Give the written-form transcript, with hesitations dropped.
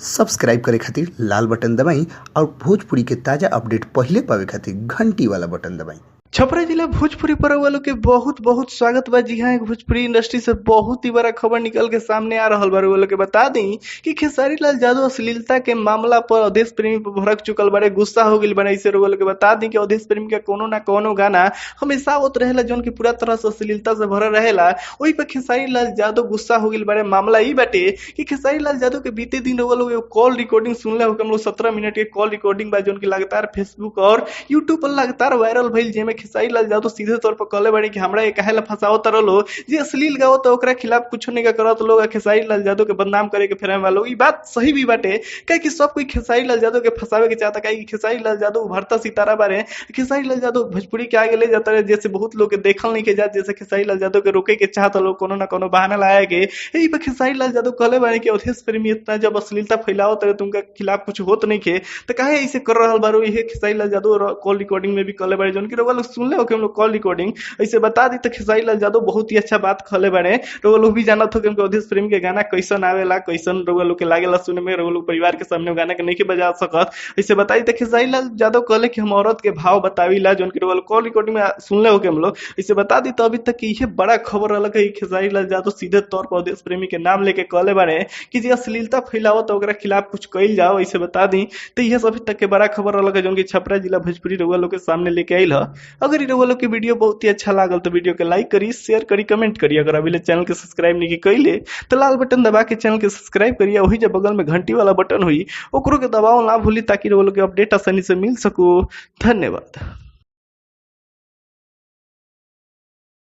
Subscribe करे खातिर लाल button दबाई और भोजपुरी के ताजा अपडेट पहिले पावे खातिर घंटी वाला बटन दबाई। छपरा जिला भोजपुरी पर वालों के बहुत बहुत स्वागत बा। जी हाँ, एक भोजपुरी इंडस्ट्री से बहुत ही बड़ा खबर निकल के सामने आ रहल बा। वालों के बता दी कि खेसारी लाल यादव अश्लीलता के मामला पर अवधेश प्रेमी पर भड़क चुकल बारे, गुस्सा हो गई बने। इसे वालों के बता दी कि अवधेश प्रेमी का कोनो ना कोनो गाना हमेशा आवत रहेला जौन की पूरा तरह से अश्लीलता से भरल रहेला, वही पर खेसारी लाल यादव गुस्सा हो गई बारे। मामला ई बाटे कि खेसारी लाल यादव के बीते दिन लोग कॉल रिकॉर्डिंग सुनले हो, हम लोग 17 मिनट के कॉल रिकॉर्डिंग बा जौन की लगातार फेसबुक और यूट्यूब पर लगातार वायरल भइल, जेमे खेसारी लाल यादव सीधे तौर पर कहले बाड़े कि हमरा काहे ला फंसावत रहो, जे अश्लील गावत त ओकरा खिलाफ कुछ नहीं करत लोग, खेसारी लाल यादव के बदनाम करे के फेरा में लोग। ई बात सही भी बाटे, काहे कि सब कोई खेसारी लाल यादव के फंसावे के चाहता, काहे कि खेसारी लाल यादव उभरता सितारा बारे। खेसारी लाल यादव भोजपुरी के आगे ले जाता रहे, जैसे बहुत लोग के देखल नहीं के जात, जैसे खेसारी लाल यादव के रोके के चाहता लोग कोनो ना कोनो बहाना लाया के। यही पर खेसारी लाल यादव कहले बाड़े कि अवधेश प्रेमी इतना जब अश्लीलता फैलावत रहे तुमका खिलाफ कुछ होत नहीं के, त काहे ऐसे कर रहल बारो। इहे खेसारी लाल यादव कॉल रिकॉर्डिंग में भी कहले बाड़े, जौन की रउआ लोग सुनले हो कि हम लोग कॉल रिकॉर्डिंग ऐसे बता दी। तो खेसारी लाल यादव बहुत ही अच्छा बात कहले बाड़े। रउआ लोग भी जानत हो कि हमके अवधेश प्रेमी के गाना कैसन आवेला, कैसन रउआ लोग के लागेला सुने में, रउआ लोग परिवार के सामने गाना के नहीं बजा सकत। ऐसे बताई तो खेसारी लाल यादव कहले कि हम औरत के भाव बतावीला, जौन की रउआ लोग कॉल रिकॉर्डिंग में सुनले हो कि हम लोग ऐसे बता दी। तो अभी तक ये बड़ा खबर रहल कि खेसारी लाल यादव सीधे तौर पर अवधेश प्रेमी के नाम लेके कहले बाड़े कि जे अश्लीलता फैलावत ओकरा खिलाफ कुछ कइल जाओ, ऐसे बता दी। तो यह अभी तक के बड़ा खबर रहल जौन की छपरा जिला भोजपुरी रउआ लोग के सामने लेके आइल ह। अगर रउआ लोग के वीडियो बहुत ही अच्छा लागल तो वीडियो के लाइक करी, शेयर करी, कमेंट करी। अगर अभी ले चैनल के सब्सक्राइब नहीं कइले तो लाल बटन दबा के चैनल के सब्सक्राइब करिए, वही जब बगल में घंटी वाला बटन हुई ओकरो के दबाव ना भूली, ताकि रउआ लोग के अपडेट आसानी से मिल सको। धन्यवाद।